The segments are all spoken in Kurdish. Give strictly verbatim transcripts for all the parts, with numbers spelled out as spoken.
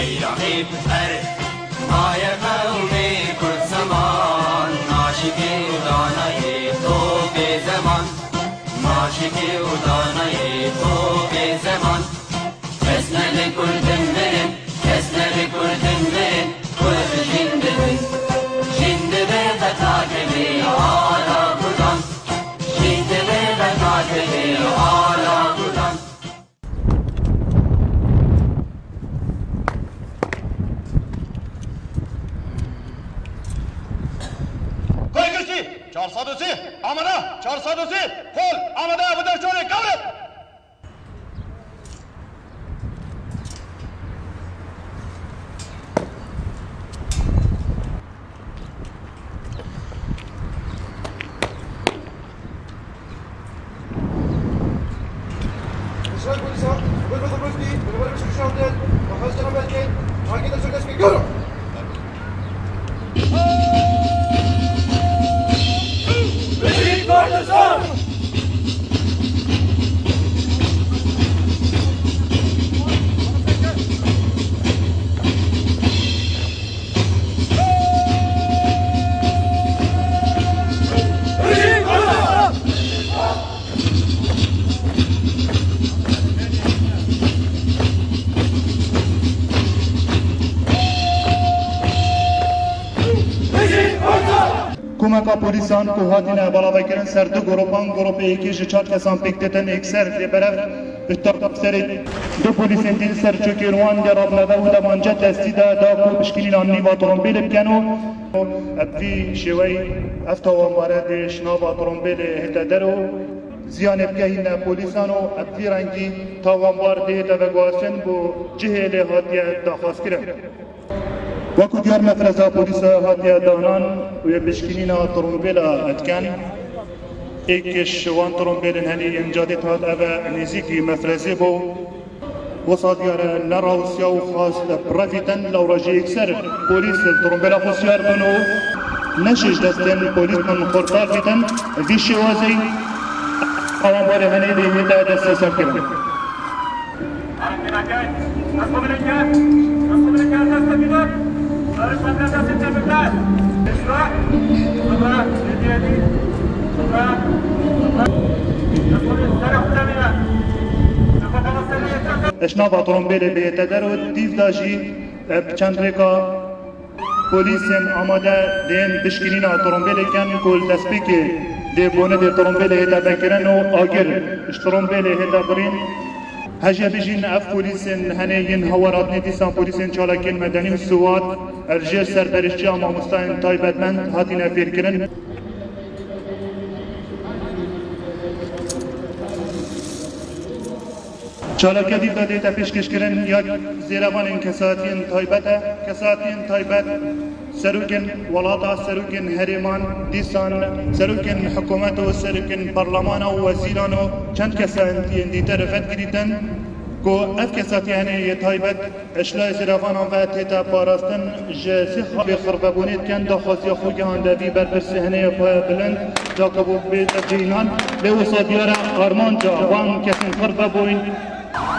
Yahîb er maye qewmê Kurd zeman, naşikê û danayê topê zeman, naşikê û danayê topê zeman. Kes ne li Kurdin mirin, kes ne li Kurdin mirin, Kurd jîn dibin. Jîn dibe ve katibê ala Kurdan, jîn dibe ve katibê ala Kurdan. Koy Kiştî, çar sed û sî, amade, çar sed û sî, kol, amade, bu derçorê, gavret! Komeka polîsan ku hatine belavekirin ser du grupan, grûpê yekê ji çar kesan pêk ditin, êkser lê berev bi taserê du polîsên dî li ser çokên wan dê rabneve û demance destî de da ku pişkînîna nîva trombêlê bikin û bi vî şêweyî ev tawanbare dê ji nava trombêlê hête der û ziyanê bigehîne polîsan û bi vî rengî tawanbar dê hête veguhastin bo cihê lê hatiye daxwazkirin. Wekî diyar mefreza polîsa hatiye danan û yê pişkînîna trombêla dikin. Êk ji wan trombêlên henî yên cadê dihat ev e nêzîkî mefrezê bû. Wisa diyar e nerawisiya û xwest bi revîtin, lewra jî êkser polîs li trombêla xwe siyar bûn û neşê ji destên polîs bin xurt davîtin. Vî şêwazê tawanbarê henê dê hête desteserkirin. Ji nava trombêlê bihête der û dîv de jî, e, bi çend rêka polîsên amade dên pişkînîna trombêlê ken ku li destpêkê dê bonidê trombêlê hête vekirin û agir ji trombêlê hête birîn. Hejê bijîn ev polîsên henê yên hewa radinê dîsan polîsên çalakiyên medenî û siwat li jêr serperiştiya mamostayên taybetmend hatine fêrkirin. Çalakiya dîv de dête pêşkêşkirin ya zêrevanên kesatiyên taybet e. Kesatiyên taybet serokên welata, serokên herêman, dîsan serokên hikûmet û serokên parlemana û wezîran û çend kesatiyên dîtir vet girîtin ku ev kesatiyanê yê taybet ji layê zêrevanan ve tête parastin, ji sîxa bêxirvebûnê dikin, daxwaziya xwe gihande vî berpirsê henê yê payebilind da ku bû bête cihînan. Lê wisa diyar e armanca wan kesên xirvebûn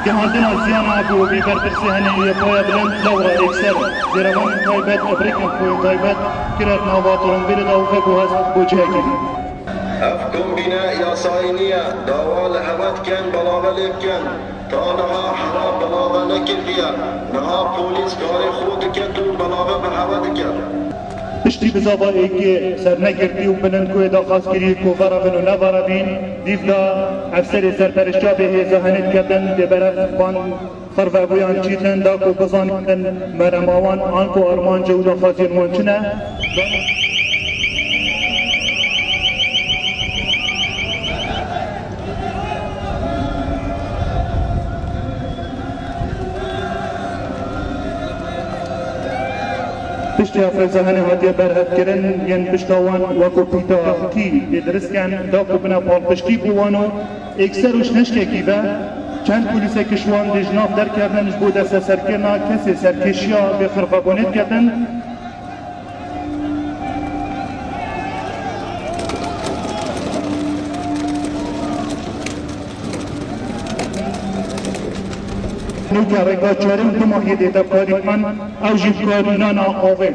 gihandina ziyana bo vî berpirsê henê yê payebilind, lewra êkser zêrevanên taybet, ebrêkên xwe yên taybet kire di nava trombêlê de û veguhest bo cihekî din. Ev kombîne yasayî niye, dawa li hewe dikin belave lê bikin. Ta niha hera belave nekiriye. Niha polîs karê xwe dike û belave bi hewe dike. Piştî bizava êkê sernegirtî û bilindgoyê daxwaz kirî ku verevin û neverevîn, dîv de efserê serperiştiya vê hêza henê diketin dê berev van xirvebûyan çîtin da ku bizanîtin merema wan anku armanc û daxwaziyên wan çi ne. Piştî ev rêza henê hatiye berhevkirin, yên pişta wan wekû pîtakî ê dirist ken da ku bine palpiştî bo wan û êkser û ji neşkekî ve çend polîsek ji wan dê ji nav derkevin ji bo desteserkirina kesê serkêşiya vê xirvebûnê diketin. Nûke rêka çarim dumahiyê dê tevkarî bikin, ew jî bi kar nana avê.